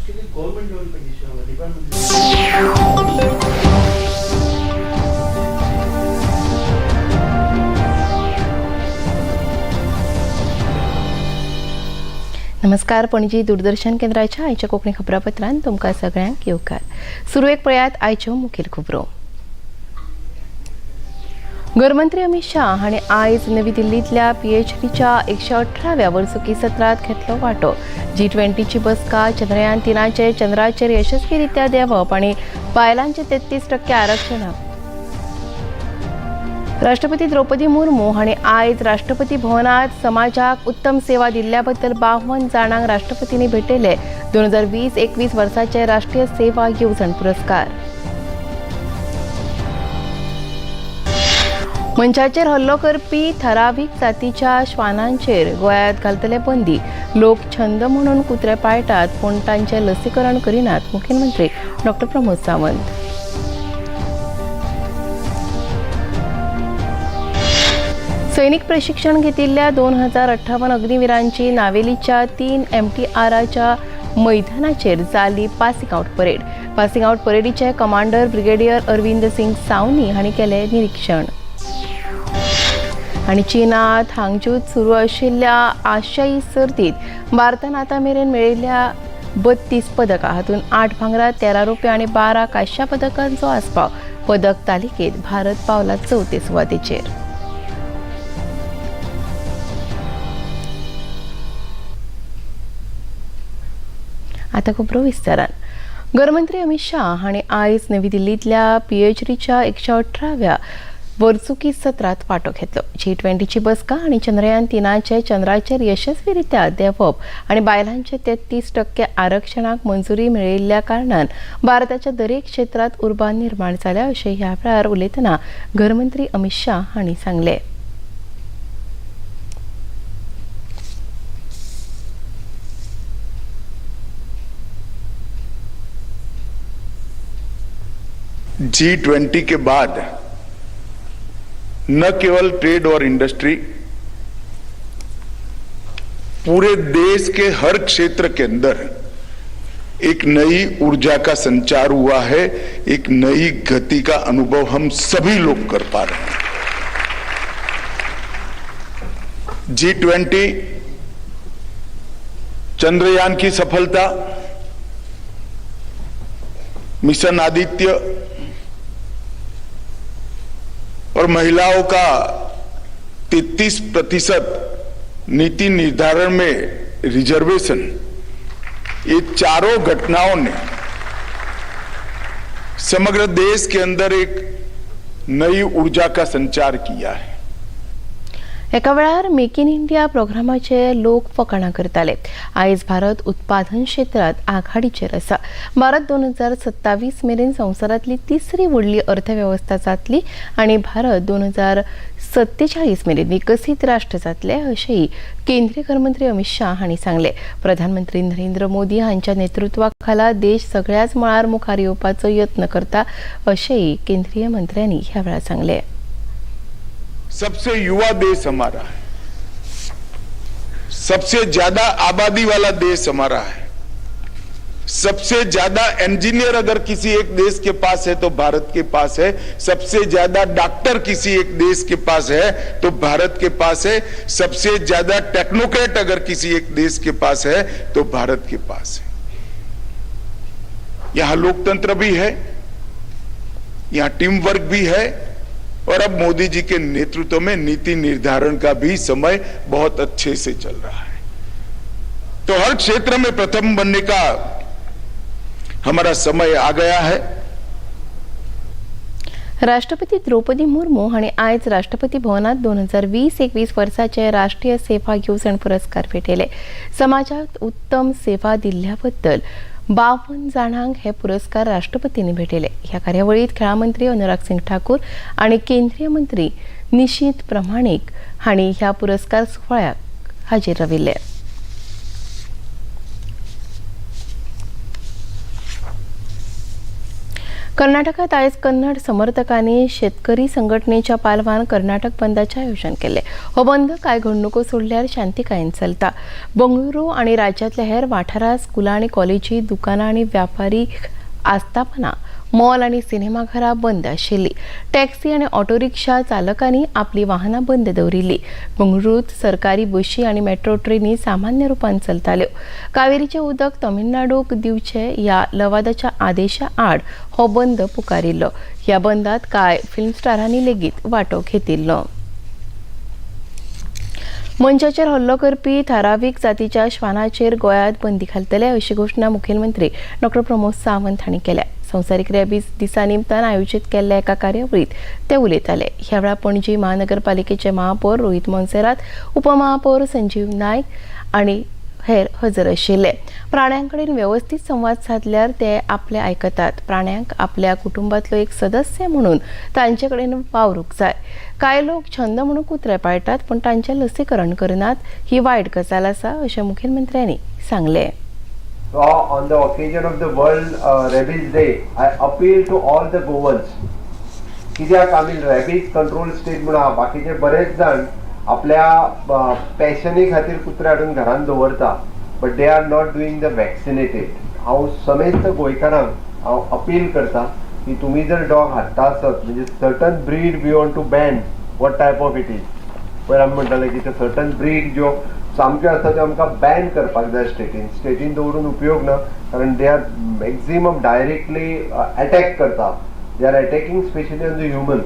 Actually government level pay decision होगा, department. नमस्कार, पणजी दूरदर्शन केंद्राच्या आयच्या कोंकणी खबरापत्रान तुमकां सगळ्यांक येवकार. सुरवेक पळयात आयच्यो मुखेल खबरो. घरमंत्री अमित शाह हांणी आयज नवी दिल्लींतल्या पीएचडीच्या 118व्या वर्सुकी सत्रांत घेतलो वांटो. जी 20ची बसका, चंद्रयान 3चें चंद्राचेर यशस्वीरित्या देंवप आनी बायलांचे 33% आरक्षणाक. राष्ट्रपती द्रौपदी मुर्मू हांणी आयज राष्ट्रपती भवनात समाजाक उत्तम सेवा दिल्ल्या बद्दल 52 जाणांक राष्ट्रपतींनी भेटयले 2020-21 वर्साचे राष्ट्रीय सेवा येवजण पुरस्कार. मनशाचेर हल्लो करपी थरावीक जातीच्या श्वानांचेर गोंयांत घालतले बंदी. लोक छंद म्हणून कुत्रे पाळटात पूण तांचें लसीकरण करिनात, मुखेलमंत्री डॉक्टर प्रमोद सावंत. सैनिक प्रशिक्षण घेतिल्ल्या 2058 अग्निवीरांची नावेलीच्या 3 एमटीआराच्या मैदानाचेर जाली passing out parade. Passing out परेडीचे commander brigadier Arvind Singh Sawani हांणी केलें निरिक्षण. आनी चीनात हांगजूत सुरू आशिल्ल्या आशियाई सर्तीत भारतान आतां मेरेन मेळिल्ल्या 32 पदकां, हातूंत 8 भांगरा, 13 रुप्या आनी 12 कांश्या पदकांचो आस्पाव. पदक तालिकेत भारत पावला चवथे सुवातेचेर. आतां खबरो विस्तारान. घरमंत्री अमित शाह हांणी आयज नवी दिल्लींतल्या पीएचडीच्या 118व्या वर्सुकी सत्रांत वांटो घेतलो. जी 20ची बसका आनी चंद्रयान 3चें चंद्राचेर यशस्वीरित्या देंवप आनी बायलांचे 33% आरक्षणाक मंजुरी मेळिल्ल्या कारणान भारताच्या दरेक क्षेत्रांत उर्बा निर्माण जाल्या अशें ह्या वेळार उलयतना घरमंत्री अमित शाह हांणी सांगलें. जी 20 के बाद न केवल ट्रेड और इंडस्ट्री, पूरे देश के हर क्षेत्र के अंदर एक नई ऊर्जा का संचार हुआ है, एक नई गति का अनुभव हम सभी लोग कर पा रहे हैं. जी 20, चंद्रयान की सफलता, मिशन आदित्य और महिलाओं का 33% नीति निर्धारण में रिजर्वेशन, ये चारों घटनाओं ने समग्र देश के अंदर एक नई ऊर्जा का संचार किया है. एका वेळार मेक इन इंडिया प्रोग्रामाचे लोक फकाणां करताले. आयज भारत उत्पादन क्षेत्रांत आघाडीचेर आसा. भारत 2027 मेरेन संवसारांतली तिसरी व्हडली अर्थवेवस्था जातली आनी भारत 2047 मेरेन विकसीत राष्ट्र जातले अशेंय केंद्रीय घरमंत्री अमित शाह हांणी सांगलें. प्रधानमंत्री नरेंद्र मोदी हांच्या नेतृत्वा खाला देश सगळ्याच मळार मुखार येवपाचो यत्न करता अशेंय केंद्रीय मंत्र्यांनी ह्या वेळार सांगलें. सबसे युवा देश हमारा है, सबसे ज्यादा आबादी वाला देश हमारा है, सबसे ज्यादा इंजीनियर अगर किसी एक देश के पास है तो भारत के पास है, सबसे ज्यादा डॉक्टर किसी एक देश के पास है तो भारत के पास है, सबसे ज्यादा टेक्नोक्रेट अगर किसी एक देश के पास है तो भारत के पास है. यहां लोकतंत्र भी है, यहां टीम वर्क भी है और अब मोदी जी के नेतृत्व में नीति निर्धारण का भी समय बहुत अच्छे से चल रहा है. तो हर क्षेत्र में प्रथम बनने का हमारा समय आ गया है. राष्ट्रपती द्रौपदी मुर्मू हांणी आयज राष्ट्रपती भवनात 2020-21 वर्साचे राष्ट्रीय सेवा येवजण पुरस्कार भेटयले. समाजात उत्तम सेवा दिल्ल्या बद्दल 52 जाणांक हे पुरस्कार राष्ट्रपतींनी भेटयले. ह्या कार्यावळीत खेळां मंत्री अनुराग सिंग ठाकूर आनी केंद्रीय मंत्री निशीत प्रमाणीक हांणी ह्या पुरस्कार सुवाळ्याक हाजीर राविल्ले. कर्नाटकात आयज कन्नड समर्थकांनी शेतकरी संघटनेच्या पालवान कर्नाटक बंदाचें आयोजन केल्लें. हो बंद कांय घडणुको सोडल्यार शांतिकायेन चलता. बंगळुरू आनी राज्यांतल्या हेर वाठारांत स्कुलां आनी कॉलेजी, दुकानां आनी व्यापारी आस्थापनां, मॉल आनी सिनेमाघरां बंद आशिल्ली. टॅक्सी आनी ऑटो रिक्षा चालकांनी आपली वाहनां बंद दवरिल्ली. बंगळुरूंत सरकारी बशी आनी मेट्रो ट्रेनी सामान्य रुपान चलताल्यो. कावेरीचें उदक तमिळनाडूक दिवचें ह्या लवादाच्या आदेशा आड हो बंद पुकारिल्लो. ह्या बंदात कांय फिल्म स्टारांनी लेगीत वांटो घेतिल्लो. मनशाचेर हल्लो करपी थारावीक जातीच्या श्वानाचेर गोंयांत बंदी घालतले अशी घोशणा मुखेलमंत्री डॉ प्रमोद सावंत हांणी केल्या. संवसारीक रेबीज दिसा निमतान आयोजीत केल्ल्या एका कार्यावळींत ते उलयताले. ह्या वेळार पणजी महानगरपालिकेचे महापौर रोहित मोन्सेरात, उपमहापौर संजीव नायक आनी हेर हजर आशिल्ले. प्राण्यांकडेन वेवस्थीत संवाद सादल्यार ते आपले आयकतात. प्राण्यांक आपल्या कुटुंबांतलो एक सदस्य म्हणून तांचे कडेन वावरूंक जाय. कांय लोक छंद म्हणून कुत्रे पाळटात पूण तांचें लसीकरण करनात, ही वायट गजाल आसा अशें मुखेलमंत्र्यांनी सांगलें. So on the occasion of the World Rabies Day, I appeal to all the Goans. कित्याक आमी रॅबीज कंट्रोल स्टेट म्हणून आहा. बाकीचे बरेच जाण आपल्या पॅशनी खातीर कुत्रे हाडून घरान दवरता, but they are not doing the vaccinated. हांव समेस्त गोंयकारांक हांव अपील करता की तुमी जर डॉग हाडटा आसत, म्हणजे certain breed we want to ban, what type of it is. पयर आमी म्हणटाले की ते सर्टन ब्रीड ज्यो सामक्यो आसता त्यो आमकां बॅन करपाक जाय स्टेटीन. स्टेटीन दवरून उपयोग ना, कारण they are maximum directly attack करता. They are attacking specially on the human,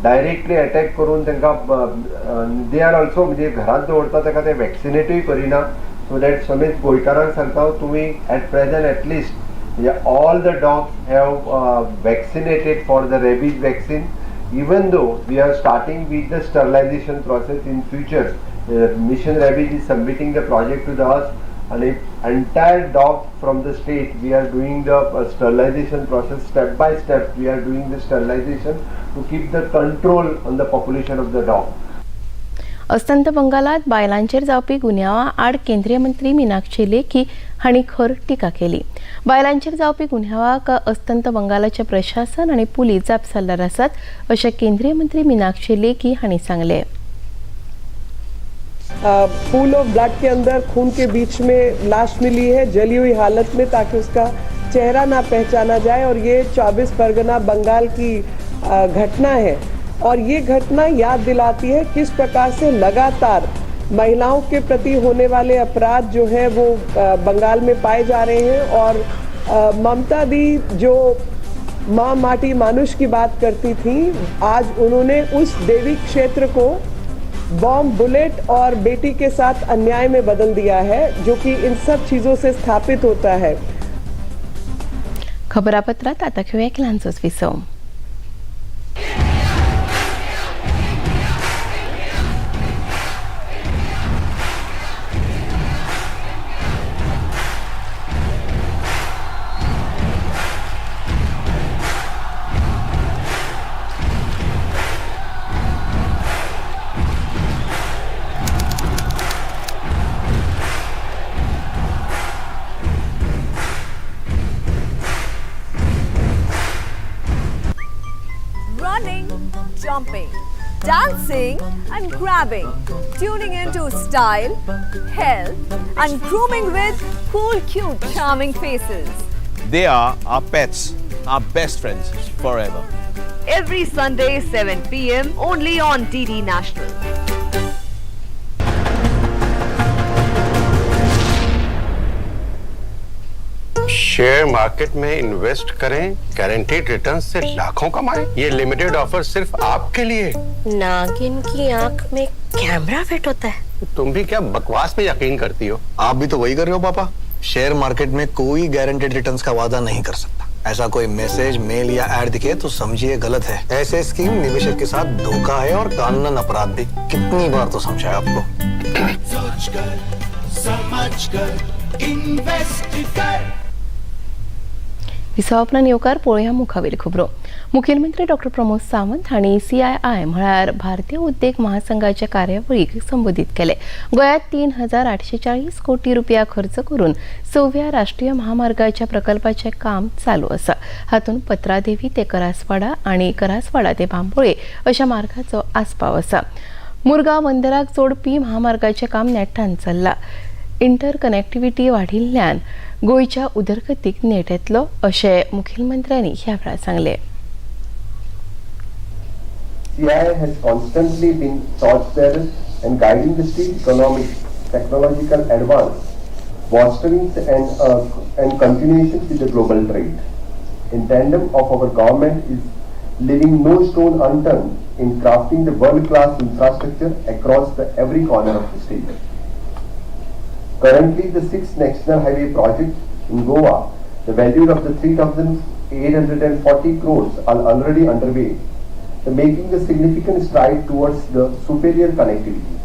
directly attack करून तांकां they are also म्हणजे घरांत दवरता ताका ते वॅक्सिनेटूय करिना. सो that समेत गोंयकारांक सांगता, तुमी एट प्रेझेंट एटलिस्ट म्हणजे all the dogs have vaccinated for the rabies vaccine. Even though we are starting with the sterilization process, in future Mission Rabies is submitting the project to the us and if entire dog from the state we are doing the sterilization process. Step by step we are doing the sterilization to keep the control on the population of the dog. अस्तंत बंगालात बायलांचेर जावपी गुन्यांवा आड केंद्रीय मंत्री मिनाक्षी लेखी हांणी खर टिका केली. बायलांचेर जावपी गुन्यांवाक अस्तंत बंगालाचे प्रशासन आनी पुलीस जापसालदार आसात अशें केंद्रीय मंत्री मिनाक्षी लेखी हांणी सांगलें. पूल ऑफ ब्लड के अंदर, खून के बीच में लाश मिली है, जली हुई हालत में, ताकि उसका चेहरा ना पहचाना जाए. और ये 24 परगना बंगाल की घटना है और ये घटना याद दिलाती है किस प्रकार से लगातार महिलाओं के प्रति होने वाले अपराध जो है वो बंगाल में पाए जा रहे हैं. और ममता दी जो माँ माटी मानुष की बात करती थी, आज उन्होंने उस देवी क्षेत्र को बॉम्ब, बुलेट और बेटी के साथ अन्याय में बदल दिया है, जो कि इन सब चीज़ों से स्थापित होता है. खबरापत्रात आता घेऊया एक ल्हानसोच विसव. Running, jumping, dancing, and grabbing. Tuning into style, health, and grooming with cool, cute, charming faces. They are our pets, our best friends forever. Every Sunday, 7 p.m. only on DD National. Share market में invest करें, guaranteed returns से लाखों कमाएं। ये limited offer सिर्फ आपके लिए। नागिन की आंख में कैमरा फिट होता है? तुम भी क्या बकवास पे यकीन करती हो? आप भी तो वही कर रहे हो पापा। शेयर मार्केट में कोई गारंटेड रिटर्न्स का वादा नहीं कर सकता। ऐसा कोई मैसेज, मेल या एड दिखे तो समझिए गलत है। ऐसे स्कीम निवेशक के साथ धोखा है और कानूनन अपराध भी। कितनी बार तो समझाया आपको। सोच कर, समझ कर, इन्वेस्ट कर। विसवा उपरांत येवकार. पळोवया मुखावेल खबरो. मुखेलमंत्री डॉक्टर प्रमोद सावंत हांणी सीआयआय म्हळ्यार भारतीय उद्देग महासंघाच्या कार्यावळीक संबोधीत केले. गोंयांत 3840 कोटी रुपया खर्च करून सव्या राष्ट्रीय महामार्गाच्या प्रकल्पाचें काम चालू आसा. हातूंत पत्रादेवी ते करासवाडा आनी करासवाडा ते बांबोळे अशा मार्गाचो आस्पाव आसा. मुरगांव बंदराक जोडपी महामार्गाचें काम नेटान चल्लां. इंटरकनेक्टिविटी वाडिल्ल्यान गोंयच्या उदरगतीक नेट येतलो अशें मुखेलमंत्र्यांनी ह्या वेळार सांगलें. CII has constantly been torchbearer and guiding the state economic, technological advance, bolstering and continuation with the global trade. In tandem of our government is leaving no stone unturned in crafting the world-class infrastructure across the every corner of the state. Currently, the 6 national highway projects in Goa, the value of the 3,840 crores are already underway, the making a significant stride towards the superior connectivity.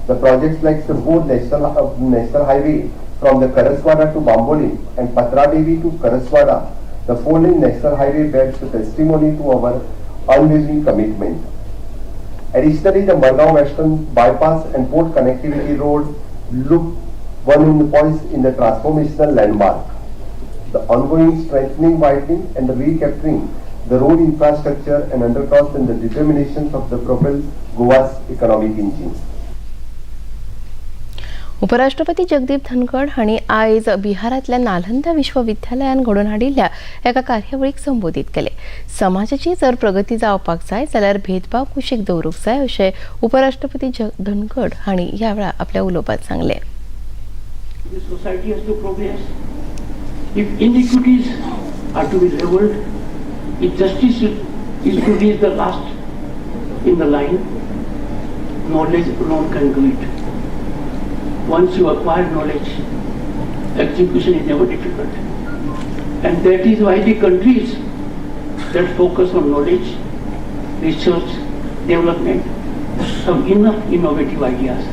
The projects like the 4 national highway from the Karaswada to Bambolim and Patradevi to Karaswada, the 4-lane national highway bears the testimony to our unwavering commitment. Additionally, the Margao Western Bypass and Port Connectivity Road look one in the points in the transformational landmark. The ongoing strengthening, widening and the recapturing the road infrastructure and undercost and the determinations of the propel Goa's economic engine. उपराष्ट्रपती जगदीप धनखड हांणी आयज बिहारांतल्या नालंदा विश्वविद्यालयान घडोवन हाडिल्ल्या एका कार्यावळीक संबोधीत केलें. समाजाची जर प्रगती जावपाक जाय जाल्यार भेदभाव कुशीक दवरूंक जाय अशें उपराष्ट्रपती धनखड हांणी ह्या वेळार आपल्या उलोवपांत सांगलें. The society has to progress. If inequities are to be leveled, if justice is to be the last in the line, knowledge alone can do it. Once you acquire knowledge, execution is never difficult. And that is why the countries that focus on knowledge, research, development, have enough innovative ideas.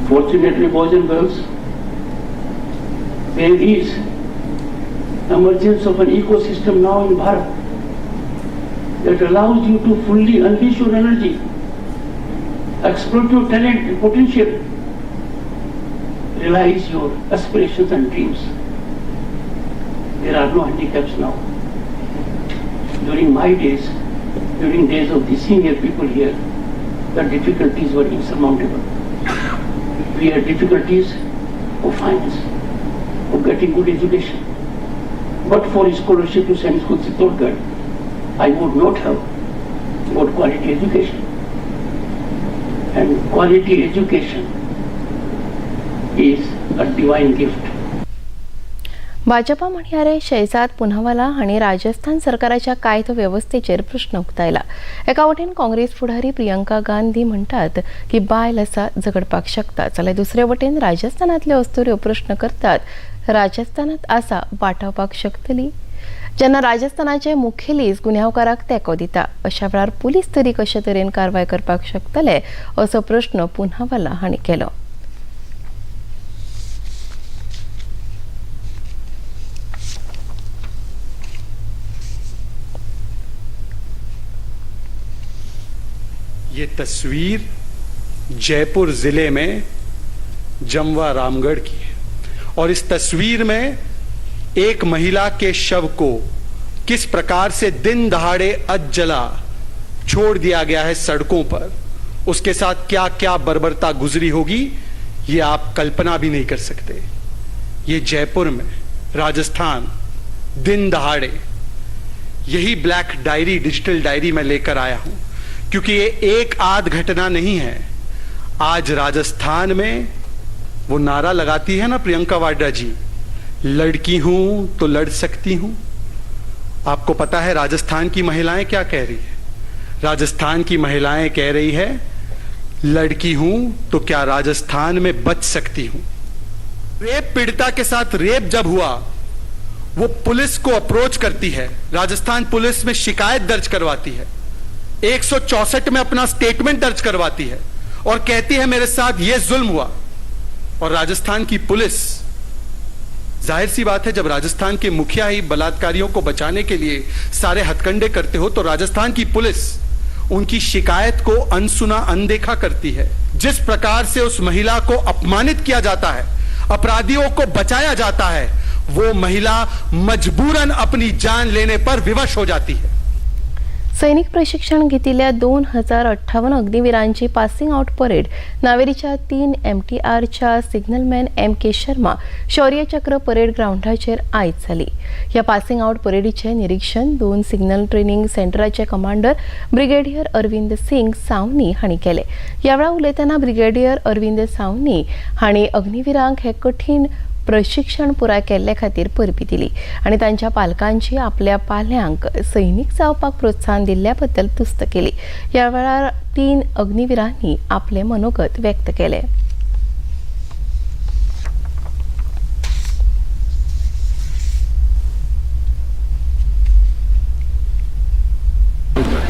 Fortunately, boys and girls, there is emergence of an ecosystem now in Bharat that allows you to fully unleash your energy, exploit your talent and potential, realize your aspirations and dreams. There are no handicaps now. During my days, during days of the senior people here, the difficulties were insurmountable. We had difficulties of finance, of getting good education. But for a scholarship to St. School Chittorgarh, I would not have got quality education. And quality education is a divine gift. Bhajpa म्हणयारे Shahzad Poonawalla हांणी राजस्थान सरकाराच्या कायदो वेवस्थेचेर प्रश्न उक्तायला. एका वटेन काँग्रेस फुडारी प्रियंका गांधी म्हणटात की बायल आसा झगडपाक शकता, जाल्यार दुसरे वटेन राजस्थानांतल्यो अस्तुऱ्यो प्रश्न करतात राजस्थानांत आसा वाटावपाक शकतली? जेन्ना राजस्थानाचे मुखेलीच गुन्यांवकाराक तेंको दिता अशा वेळार पुलीस तरी कशे तरेन कारवाय करपाक शकतले असो प्रश्न पुनावाला हांणी केलो. ये तस्वीर जयपुर जिले में जमवा रामगढ़ की है और इस तस्वीर में एक महिला के शव को किस प्रकार से दिन दहाड़े अधजला छोड़ दिया गया है सड़कों पर, उसके साथ क्या क्या बर्बरता गुजरी होगी ये आप कल्पना भी नहीं कर सकते। ये जयपुर में, राजस्थान, दिन दहाड़े यही ब्लैक डायरी, डिजिटल डायरी मैं लेकर आया हूं, क्योंकि ये एक आध घटना नहीं है। आज राजस्थान में वो नारा लगाती है ना प्रियंका वाड्रा जी, लड़की हूं तो लड़ सकती हूं। आपको पता है राजस्थान की महिलाएं क्या कह रही है? राजस्थान की महिलाएं कह रही है लड़की हूं तो क्या राजस्थान में बच सकती हूं। रेप पीड़िता के साथ रेप जब हुआ वो पुलिस को अप्रोच करती है, राजस्थान पुलिस में शिकायत दर्ज करवाती है, 164 में अपना स्टेटमेंट दर्ज करवाती है और कहती है मेरे साथ यह जुल्म हुआ। और राजस्थान की पुलिस, जाहिर सी बात है जब राजस्थान के मुखिया ही बलात्कारियों को बचाने के लिए सारे हथकंडे करते हो तो राजस्थान की पुलिस उनकी शिकायत को अनसुना अनदेखा करती है। जिस प्रकार से उस महिला को अपमानित किया जाता है, अपराधियों को बचाया जाता है, वो महिला मजबूरन अपनी जान लेने पर विवश हो जाती है। सैनिक प्रशिक्षण घेतिल्ल्या 2058 अग्निवीरांची पासिंग आउट परेड नावेलीच्या 3 MTRच्या signalman M K. Sharma Shaurya Chakra parade ग्रावंडाचेर आयज जाली। ह्या पासिंग आउट परेडीचें निरीक्षण 2 सिग्नल ट्रेनिंग सेंटराचे कमांडर ब्रिगेडियर अरविंद सिंग सावनी हांणी केलें। ह्या वेळार उलयतना ब्रिगेडियर अरविंद सावनी हांणी अग्निवीरांक हे कठीण प्रशिक्षण पुराय केल्ले खातीर परबी दिली आनी तांच्या पालकांची आपल्या पाल्यांक सैनिक जावपाक प्रोत्साहन दिल्ल्या बद्दल तुस्त केली। ह्या वेळार 3 अग्निवीरांनी आपले मनोगत व्यक्त केले।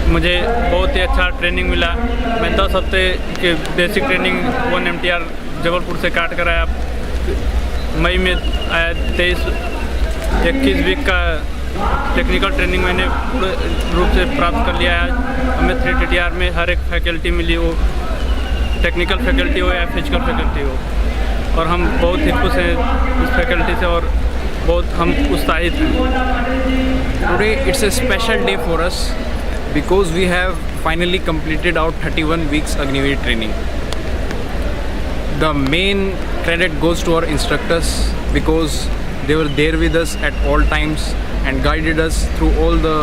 मुझे बहुत ही अच्छा ट्रेनिंग मिला। मैं 10 हफ्ते K basic training 1 MTR Jabalpur से काट कर आया। मई में आया 21 वीक का टेक्निकल ट्रेनिंग मैंने पूरे रूप से प्राप्त कर लिया है। हमें 3 TTR में हर एक फैकल्टी मिली, वो टेक्निकल फैकल्टी हो या फिजिकल फैकल्टी हो, और हम बहुत ही खुश हैं इस फैकल्टी से और बहुत हम उत्साहित हैं। Today it's a special day for us because we have finally completed our 31 weeks Agniveer training. The main credit goes to our instructors because they were there with us at all times and guided us through all the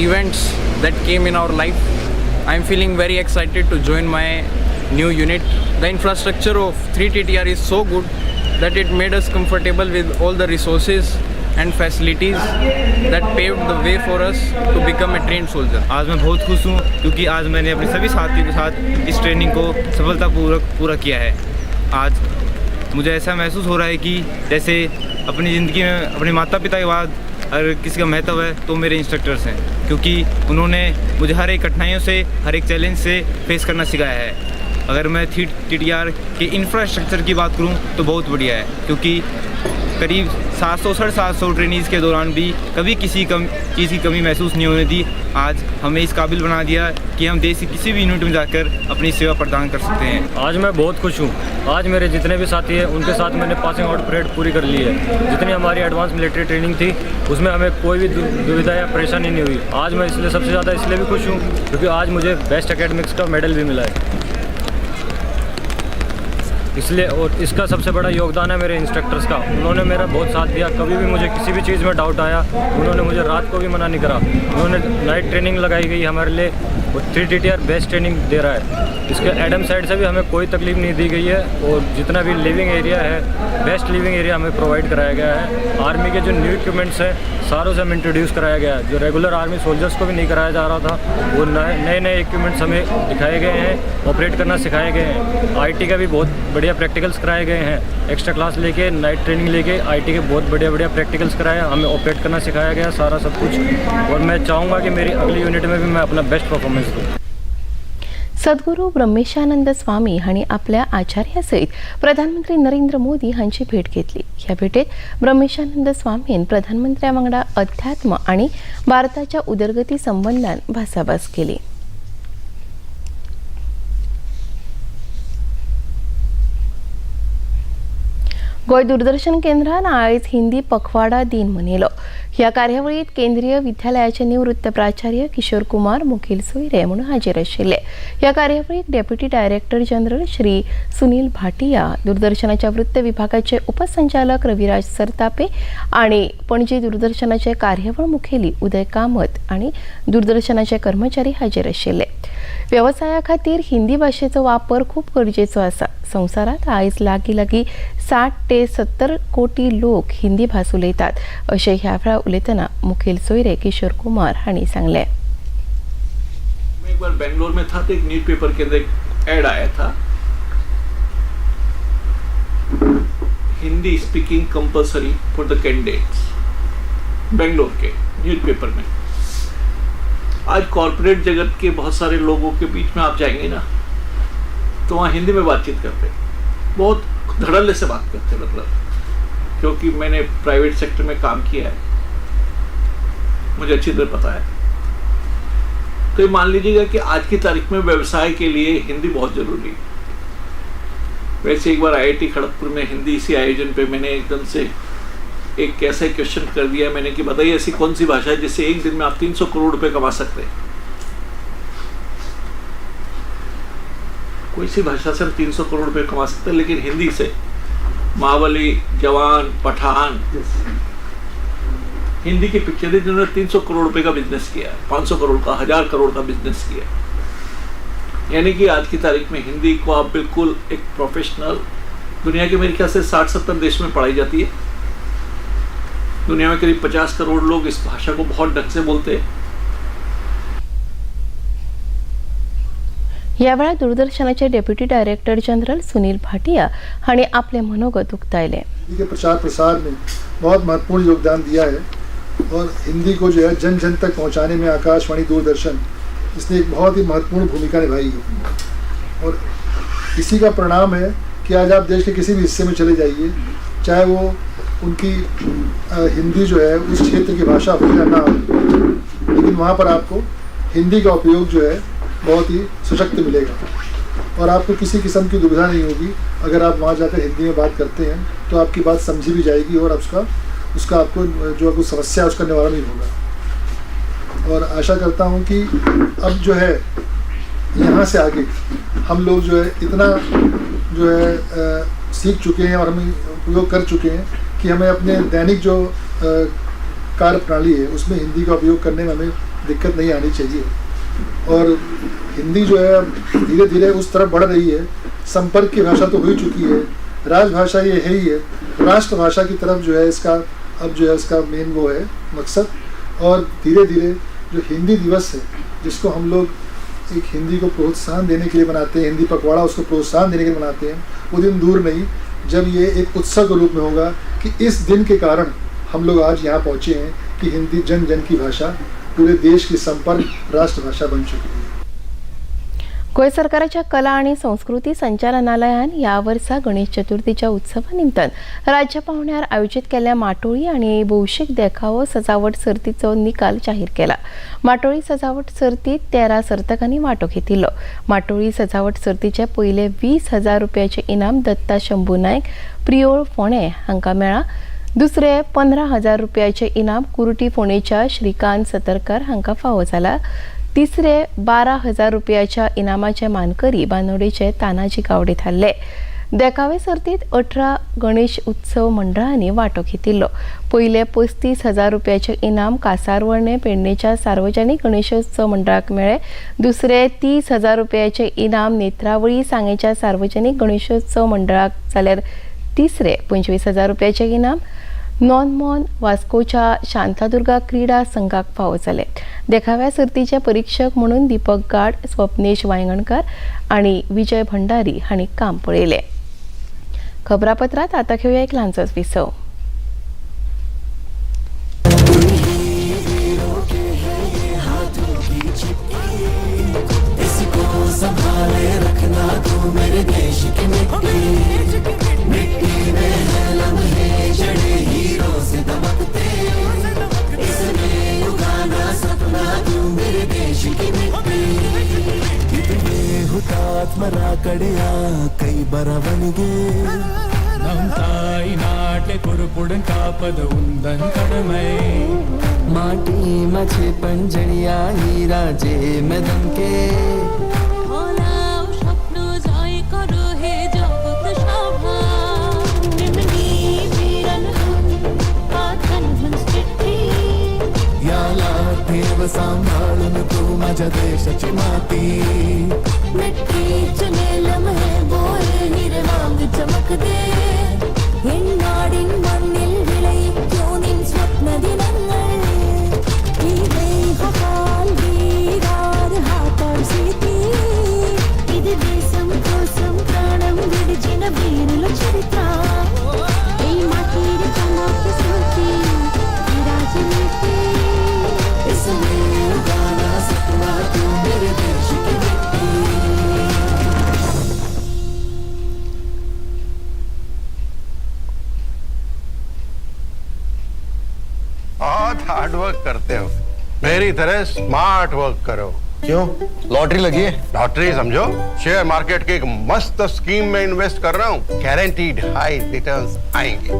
events that came in our life. I am feeling very excited to join my new unit. The infrastructure of 3 TTR is so good that it made us comfortable with all the resources and facilities that paved the way for us to become a trained soldier. आज मैं बहुत खुश हूँ क्योंकि आज मैंने अपने सभी साथियों के साथ इस ट्रेनिंग को सफलतापूर्वक पूरा किया है। आज मुझे ऐसा महसूस हो रहा है कि जैसे अपनी ज़िंदगी में अपने माता पिता के बाद अगर किसी का महत्व है तो मेरे इंस्ट्रक्टर्स हैं, क्योंकि उन्होंने मुझे हर एक कठिनाइयों से, हर एक चैलेंज से फेस करना सिखाया है। अगर मैं 3 TTR के इंफ्रास्ट्रक्चर की बात करूँ तो बहुत बढ़िया है, क्योंकि करीब 700 750 ट्रेनीज़ के दौरान भी कभी किसी चीज़ की कमी महसूस नहीं होने दी। आज हमें इस काबिल बना दिया कि हम देश के किसी भी यूनिट में जाकर अपनी सेवा प्रदान कर सकते हैं। आज मैं बहुत खुश हूँ। आज मेरे जितने भी साथी हैं उनके साथ मैंने पासिंग आउट परेड पूरी कर ली है। जितनी हमारी एडवांस मिलिट्री ट्रेनिंग थी उसमें हमें कोई भी दुविधा या परेशानी नहीं हुई। आज मैं इसलिए सबसे ज़्यादा इसलिए भी खुश हूँ क्योंकि आज मुझे बेस्ट एकेडमिक्स का मेडल भी मिला है, इसलिए। और इसका सबसे बड़ा योगदान है मेरे इंस्ट्रक्टर्स का। उन्होंने मेरा बहुत साथ दिया। कभी भी मुझे किसी भी चीज़ में डाउट आया उन्होंने मुझे रात को भी मना नहीं करा। उन्होंने नाइट ट्रेनिंग लगाई गई हमारे लिए और 3 TTR best training दे रहा है। इसके एडम साइड से भी हमें कोई तकलीफ नहीं दी गई है और जितना भी लिविंग एरिया है बेस्ट लिविंग एरिया हमें प्रोवाइड कराया गया है। आर्मी के जो न्यू इक्विपमेंट्स हैं सारों से हमें इंट्रोड्यूस कराया गया है। जो रेगुलर आर्मी सोल्जर्स को भी नहीं कराया जा रहा था वो नए नए इक्विपमेंट्स हमें दिखाए गए हैं, ऑपरेट करना सिखाए गए हैं। IT का भी बहुत बढ़िया प्रैक्टिकल्स कराए गए हैं। एक्स्ट्रा क्लास लेके, नाइट ट्रेनिंग लेके IT के बहुत बढ़िया बढ़िया प्रैक्टिकल्स कराए, हमें ऑपरेट करना सिखाया गया सारा सब कुछ। और मैं चाहूँगा कि मेरी अगली यूनिट में भी मैं अपना बेस्ट परफॉर्मेंस दूँ। सद्गुरू ब्रह्मेशानंद स्वामी हांणी आपल्या आचार्या सयत प्रधानमंत्री नरेंद्र मोदी हांची भेट घेतली। ह्या भेटेत ब्रह्मेशानंद स्वामीन प्रधानमंत्र्या वांगडा अध्यात्म आनी भारताच्या उदरगती संबंदान भासाभास केली। गोंय दूरदर्शन केंद्रान आयज हिंदी पखवाडा दिन मनयलो। ह्या कार्यावळीत केंद्रीय विद्यालयाचे निवृत्त प्राचार्य किशोर कुमार मुखेल सोयरे म्हणून हाजीर आशिल्ले। ह्या कार्यावळीक deputy director general Shri Sunil Bhatia, दूरदर्शनाच्या वृत्त विभागाचे उपसंचालक रविराज सरतापे आणि पणजी दूरदर्शनाचे कार्यावळ मुखेली उदय कामत आणि दूरदर्शनाचे कर्मचारी हाजीर आशिल्ले। वेवसाया खातीर हिंदी भाशेचो वापर खूब गरजेचो आसा। संवसारांत आयज लागीं लागीं 60 ते 70 कोटी लोक हिंदी भास उलयतात अशें ह्या वेळार उलयतना मुखेल सोयरे किशोर कुमार हांणी सांगलें। मैं एक बार बेंगलोर में था तो एक न्यूज़पेपर के अंदर एक एड आया था, Hindi speaking compulsory for the candidates, Bangalore K newspaper में। आज कॉर्पोरेट जगत के बहुत सारे लोगों के बीच में आप जाएंगे ना तो वहाँ हिंदी में बातचीत करते, बहुत धड़ल्ले से बात करते, मतलब क्योंकि मैंने प्राइवेट सेक्टर में काम किया है, मुझे अच्छी तरह पता है। तो ये मान लीजिएगा कि आज की तारीख में व्यवसाय के लिए हिंदी बहुत ज़रूरी है। वैसे एक बार आईआईटी खड़गपुर में हिंदी इसी आयोजन पे मैंने एकदम से एक ऐसा क्वेश्चन कर दिया मैंने कि बताइए ऐसी कौन सी भाषा है जिससे एक दिन में आप 300 करोड़ रुपए कमा सकते हैं। कोई सी भाषा से हम 300 करोड़ रुपए कमा सकते हैं, लेकिन हिंदी से महाबली, जवान, पठान, हिंदी की पिक्चर है जिन्होंने 300 करोड़ रुपए का बिजनेस किया, 500 करोड़ का, 1000 करोड़ का बिजनेस किया। यानी कि आज की तारीख में हिंदी को आप बिल्कुल एक प्रोफेशनल, दुनिया के मेरे ख्याल से 60-70 देश में पढ़ाई जाती है। दुनिया में करीब 50 करोड़ लोग इस भाषा को बहुत ढंग से बोलते हैं। ह्या वेळार दूरदर्शनाचे deputy director general Sunil Bhatia हांणी आपले मनोगत उक्तायले। हिंदी के प्रचार प्रसार में बहुत महत्वपूर्ण योगदान दिया है और हिंदी को जो है जन जन तक पहुंचाने में आकाशवाणी दूरदर्शन इसने एक बहुत ही महत्वपूर्ण भूमिका निभाई है। और इसी का परिणाम है कि आज आप देश के किसी भी हिस्से में चले जाइए, चाहे वो उनकी हिंदी जो है उस क्षेत्र की भाषा हो या ना हो, लेकिन वहाँ पर आपको हिंदी का उपयोग जो है बहुत ही सशक्त मिलेगा और आपको किसी किस्म की दुविधा नहीं होगी। अगर आप वहाँ जाकर हिंदी में बात करते हैं तो आपकी बात समझी भी जाएगी और उसका आपको जो आपको समस्या है उसका निवारण भी होगा। और आशा करता हूँ कि अब जो है यहाँ से आगे हम लोग जो है इतना जो है सीख चुके हैं और हम उपयोग कर चुके हैं कि हमें अपने दैनिक जो कार्य प्रणाली है उसमें हिंदी का उपयोग करने में हमें दिक्कत नहीं आनी चाहिए। और हिंदी जो है धीरे धीरे उस तरफ बढ़ रही है। संपर्क की भाषा तो हो ही चुकी है, राजभाषा ये है ही है, राष्ट्रभाषा की तरफ जो है इसका अब जो है इसका मेन वो है मकसद। और धीरे धीरे जो हिंदी दिवस है जिसको हम लोग एक हिंदी को प्रोत्साहन देने के लिए मनाते हैं, हिंदी पखवाड़ा उसको प्रोत्साहन देने के लिए मनाते हैं, वो दिन दूर नहीं जब ये एक उत्सव के रूप में होगा कि इस दिन के कारण हम लोग आज यहाँ पहुँचे हैं कि हिंदी जन जन की भाषा पूरे देश की संपर्क राष्ट्रभाषा बन चुकी है। गोंय सरकाराच्या कला आणि संस्कृती संचालनालयान ह्या वर्सा गणेश चतुर्थीच्या उत्सवा निमतान राज्य पावंड्यार आयोजित केल्ल्या माटोळी आनी भौशीक देखावो सजावट सर्तीचो निकाल जाहीर केला। माटोळी सजावट सर्तीत 13 सर्तकांनी वांटो घेतिल्लो। माटोळी सजावट सर्तीचे पयले 20,000 रुपयाचे इनाम दत्ता शंभू नायक प्रियोळ फोंडें हांकां मेळ्ळां। दुसरे 15,000 रुपयाचे इनाम कुर्टी फोंडेच्या श्रीकांत सतरकर हांकां फावो जाला। तिसरे 12,000 रुपयाच्या इनामाचे मानकरी बांदोडेचे तानाजी गावडे थारले। देखावे सर्तीत 18 गणेश उत्सव मंडळांनी वांटो घेतिल्लो। पयले 35,000 रुपयाचे इनाम कासारवर्णे पेडणेच्या सार्वजनिक गणेशोत्सव मंडळाक मेळ्ळे। दुसरे 30,000 रुपयाचे इनाम नेत्रावळी सांगेच्या सार्वजनिक गणेशोत्सव मंडळाक जाल्यार तिसरे 25,000 रुपयाचे इनाम नॉनमॉन वास्कोच्या शांतादुर्गा क्रीडा संघाक फावो जाले। देखाव्या सर्तीचे परीक्षक म्हणून दीपक गाड, स्वप्नेश वायंगणकर आणि विजय भंडारी हांणी काम पळयलें। खबरापत्रात आता घेऊया एक ल्हानसोच विसव। ಹುತಾತ್ಮರ ಕೈ ಬರವಣಿಗೆ ನಮ್ ತಾಯಿ ನಾಟೆ ಕುರುಪುಡನ್ ಕಾಪದ ಉಂದನ್ ಕಡಮೈ ಮಾಟಿ ಮಛೆ ಪಂಜಣಿಯಾ ಹೀರಾ ಜೆ ಮದನ್ ಕೆ याला ठेव सांभाळून तू माझ्या देशाची माती मिट्टी चुने लम्हे बोल हीरे वांग चमक दे എൻ മണ്ണിൽ വിളയിക്കൂ നിൻ സ്വപ്ന ദിനങ്ങൾ ఇది దేశం కోసం ప్రాణం విడిచిన వీరుల చరిత్ర ఈ మాటీర్ చమక్ స్మృతి ఈ రాజనీతి इसमें उगाना सपना तू मेरे देश की मिट्टी। बहुत हार्ड वर्क करते हो, मेरी तरह स्मार्ट वर्क करो। क्यों? लॉटरी लगी है। लॉटरी समझो, शेयर मार्केट की एक मस्त स्कीम में इन्वेस्ट कर रहा हूँ, गारंटीड हाई रिटर्न्स आएंगे।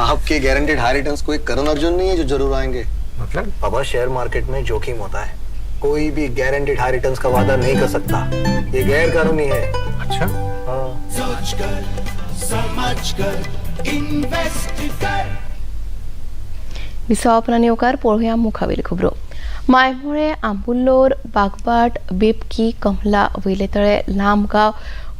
आपके गारंटीड हाई रिटर्न्स कोई करण अर्जुन नहीं है जो जरूर आएंगे। मतलब पापा, शेयर मार्केट में जोखिम होता है, कोई भी गारंटीड हाई रिटर्न्स का वादा नहीं कर सकता, ये गैर कानूनी है। अच्छा। हाँ। सोच कर, समझ कर, इन्वेस्ट कर। विसवा उपरांत येवकार पळोवया मुखावेल खबरो। मायमोळे, आंबुल्लोर, बागबाट, बेबकी, कमला, वयले तळे, लांबगांव,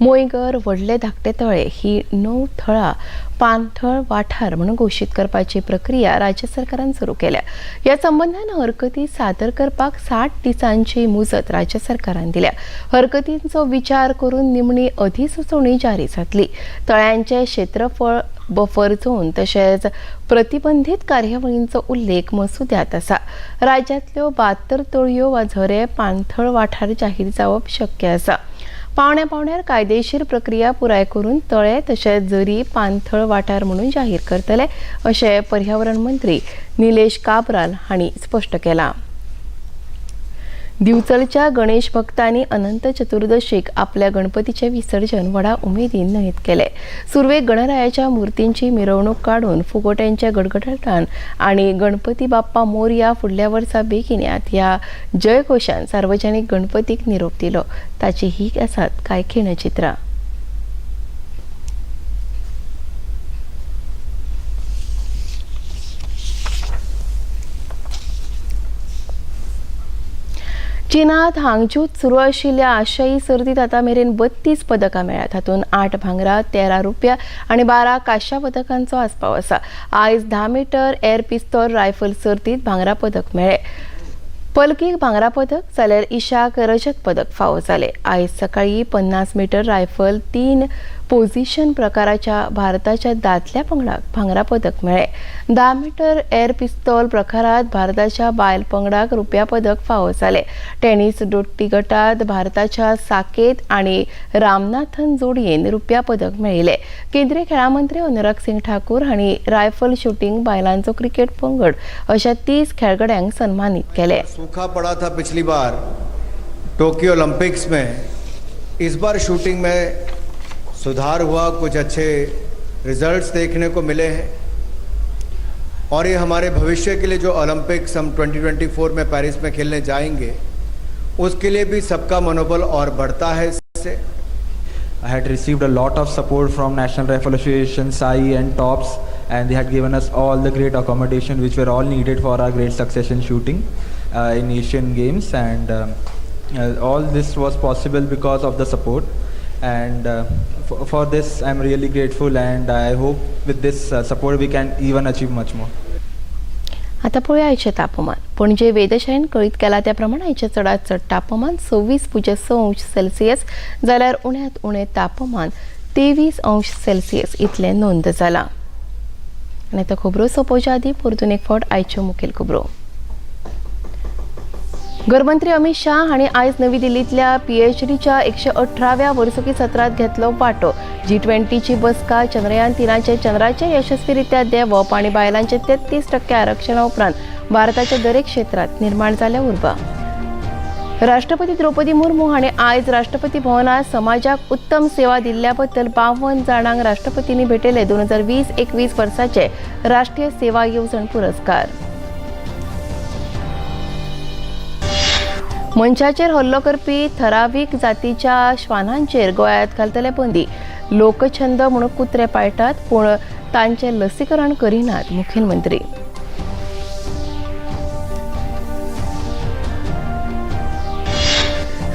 मोयगर, व्हडले धाकटे तळे ही 9 थळां पाणथळ वाठार म्हणून घोशीत करपाची प्रक्रिया राज्य सरकारान सुरू केल्या। ह्या संबंदान हरकती सादर करपाक 60 दिसांची मुजत राज्य सरकारान दिल्या। हरकतींचो विचार करून निमणी अधिसुचोवणी जारी जातली। तळ्यांचे क्षेत्रफळ, बफर झोन तशेंच प्रतिबंधित कार्यावळींचो उल्लेख मसुद्यांत आसा। राज्यांतल्यो 72 तळयो वा झरे पाणथळ वाठार जाहीर जावप शक्य आसा। पावण्या पावण्यार कायदेशीर प्रक्रिया पुराय करून तळे तशेंच जरी पाणथळ वाठार म्हणून जाहीर करतले अशें पर्यावरण मंत्री निलेश काब्राल हांणी स्पश्ट केलां। दिवचलच्या गणेश भक्तांनी अनंत चतुर्दशीक आपल्या गणपतीचे विसर्जन व्हडा उमेदीन न्हंयेत केले। सुरवेक गणरायाच्या मूर्तींची मिरवणूक काडून फुगोट्यांच्या गडगडाटान आनी गणपती बाप्पा मोरया फुडल्या वर्सा बेगीन यात ह्या जयघोशान सार्वजनिक गणपतीक निरोप दिलो। ताची ही आसात कांय खिणचित्रां। चीनात हांगजूत सुरू आशिल्ल्या आशियाई सर्तीत आतां मेरेन 32 पदकां मेळ्ळ्यात। हातूंत 8 भांगरा, 13 रुपया आनी 12 कांश्या पदकांचो आस्पाव आसा। आयज 10 मीटर एअर पिस्तोल रायफल सर्तीत भांगरा पदक मेळ्ळें। पलकीक भांगरा पदक जाल्यार इशाक रजत पदक फावो जालें। आयज सकाळीं 50 मीटर रायफल 3 पोझिशन प्रकाराच्या भारताच्या दादल्या पंगडाक भांगरा पदक मेळ्ळें। 10 मीटर एअर पिस्तोल प्रकारात भारताच्या बायल पंगडाक रुप्या पदक फावो जालें। टेनिस दोट्टी गटात भारताच्या साकेत आनी रामनाथन जोडयेन रुप्या पदक मेळिल्लें। केंद्रीय खेळां मंत्री अनुराग सिंग ठाकूर हांणी रायफल शुटींग बायलांचो क्रिकेट पंगड अशा 30 खेळगड्यांक सन्मानीत केले। सूखा पड़ा था पिछली बार टोक्यो ओलंपिक्स में, इस बार शूटिंग में सुधार हुआ, कुछ अच्छे रिजल्ट्स देखने को मिले हैं और ये हमारे भविष्य के लिए जो ओलंपिक्स हम 2024 में पेरिस में खेलने जाएंगे उसके लिए भी सबका मनोबल और बढ़ता है इससे। I had received a lot of support from National Rifle Association, SAI and TOPS, and they had given us all the great accommodation which were all needed for our great success in shooting in Asian Games, and all this was possible because of the support, and for this I am really grateful, and I hope with this support we can even achieve much more. आता पळोवया आयचें तापमान। पणजे वेधशाळेन कळीत केला त्या प्रमाण आयचें चडांत चड तापमान 26.6 अंश सेल्सियस जाल्यार उण्यांत उणें तापमान 23 अंश सेल्सियस इतलें नोंद जालां। आनी आतां खबरो सोंपोवच्या आदीं परतून एक फावट आयच्यो मुखेल खबरो। गृहमंत्री अमित शाह हांणी आयज नवी दिल्लींतल्या पीएचडीच्या 118व्या वर्सुकी सत्रांत घेतलो वांटो। G20ची बसका, चंद्रयान 3चे चंद्राचेर यशस्वीरित्या देंवप आनी बायलांचे 33% आरक्षणा उपरांत भारताच्या दरेक क्षेत्रांत निर्माण जाल्या उर्बा। राष्ट्रपती द्रौपदी मुर्मू हांणी आयज राष्ट्रपती भवनात समाजाक उत्तम सेवा दिल्ल्या बद्दल 52 जाणांक राष्ट्रपतींनी भेटयले 2020-21 वर्साचे राष्ट्रीय सेवा येवजण पुरस्कार। मनशाचेर हल्लो करपी थरावीक जातीच्या श्वानांचेर गोंयांत घालतले बंदी। लोकछंद म्हणून कुत्रे पाळटात पूण तांचें लसीकरण करिनात मुखेलमंत्री।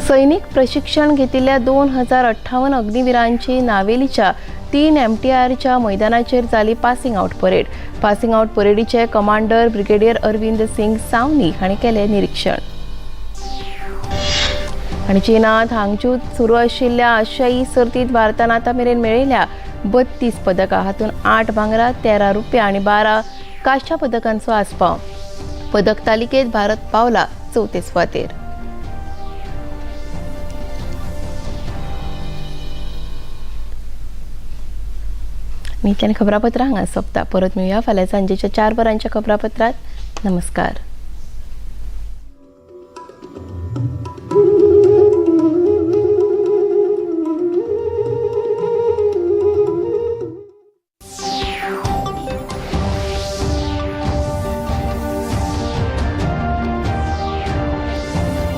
सैनिक प्रशिक्षण घेतिल्ल्या 2058 अग्निवीरांची नावेलीच्या 3 MTRच्या मैदानाचेर जाली passing out parade. Passing out परेडीचे commander brigadier Arvind Singh Sawhney हांणी केलें निरीक्षण। आनी चीनात हांगजूत सुरू आशिल्ल्या आशियाई सर्तीत भारतान आतां मेरेन मेळयल्या 32 पदकां, हातूंत 8 भांगरा, 13 रुपया आनी 12 कांश्या पदकांचो आस्पाव। पदक तालिकेत भारत पावला चवथे सुवातेर। इतल्यान खबरापत्रां हांगा सोंपता। परत मेळुया फाल्यां सांजेच्या 4 वरांच्या खबरापत्रांत। नमस्कार।